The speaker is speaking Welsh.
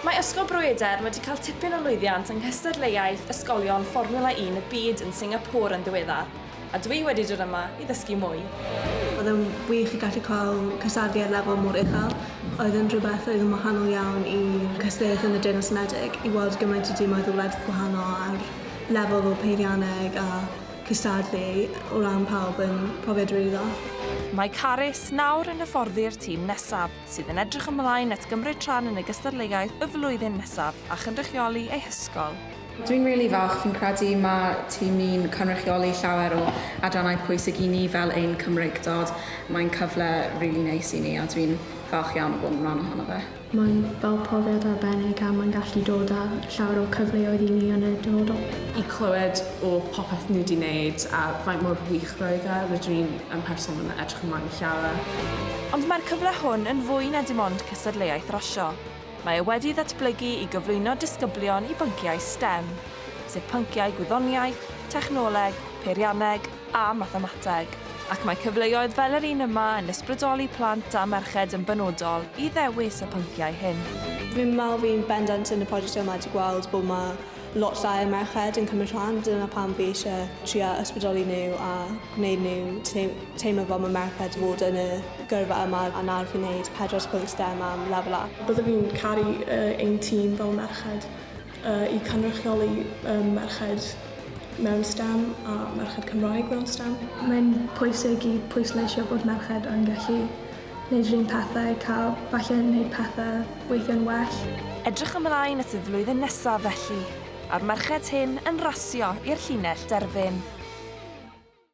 Mae Ysgol Bro Edern wedi cael tipyn o lwyddiant yng nghystadleuaeth ysgolion Fformiwla Un y byd yn Singapore yn ddiweddar, a dw i wedi dod yma i ddysgu mwy. Oedd e'n wych i gallu cael cystadlu ar lefel mor uchel. Oedd yn rhywbeth oedd yn wahanol iawn i cystadleuaeth yn y Deyrnas Unedig, i weld gymaint o dimoedd o wledydd gwahanol ar lefel o peirianneg a cystadlu o ran pawb yn profiad rili dda. Mae Carys nawr yn hyfforddi'r tîm nesaf, sydd yn edrych ymlaen at gymryd rhan yn y gystadleuaeth y flwyddyn nesaf a chynrychioli ei hysgol. Dwi'n rili falch, fi'n credu mae tîm ni'n cynrychioli llawer o adrannau pwysig i ni fel ein Cymreictod. Mae'n cyfle rili neis i ni a dwi'n falch iawn o bod yn rhan ohono fe. Mae'n fel profiad arbennig a mae'n gallu dod â llawer o cyfleoedd i ni yn y dyfodol. I clywed o popeth nhw 'di wneud a faint mor wych roedd e, rydw i'n yn person yn edrych ymlaen llawer. Ond mae'r cyfle hwn yn fwy na dim ond cystadleuaeth rasio. Mae e wedi ddatblygu i gyflwyno disgyblion i bynciau stem, sef pynciau gwyddoniaeth, technoleg, peirianneg a mathemateg. Ac mae cyfleoedd fel yr un yma yn ysbrydoli plant a merched yn benodol i ddewis y pynciau hyn. Fi'n meddwl fi'n bendant yn y prosiect yma 'di gweld bod ma' lot llai o merched yn cymryd rhan, dyna pam fi eisiau trio ysbrydoli nhw a gwneud nhw teimlo fel mae merched fod yn y gyrfa yma a nawr fi'n neud pedwar pwnc stem am lefel A. Bydde fi'n caru ein tîm fel merched i cynrychioli merched mewn stem a merched Cymraeg mewn stem. Mae'n pwysig i pwysleisio bod merched yn gallu wneud yr un pethau, cael falle wneud pethau weithiau'n well. Edrych ymlaen at y flwyddyn nesaf felly, a'r merched hyn yn rasio i'r llinell derfyn.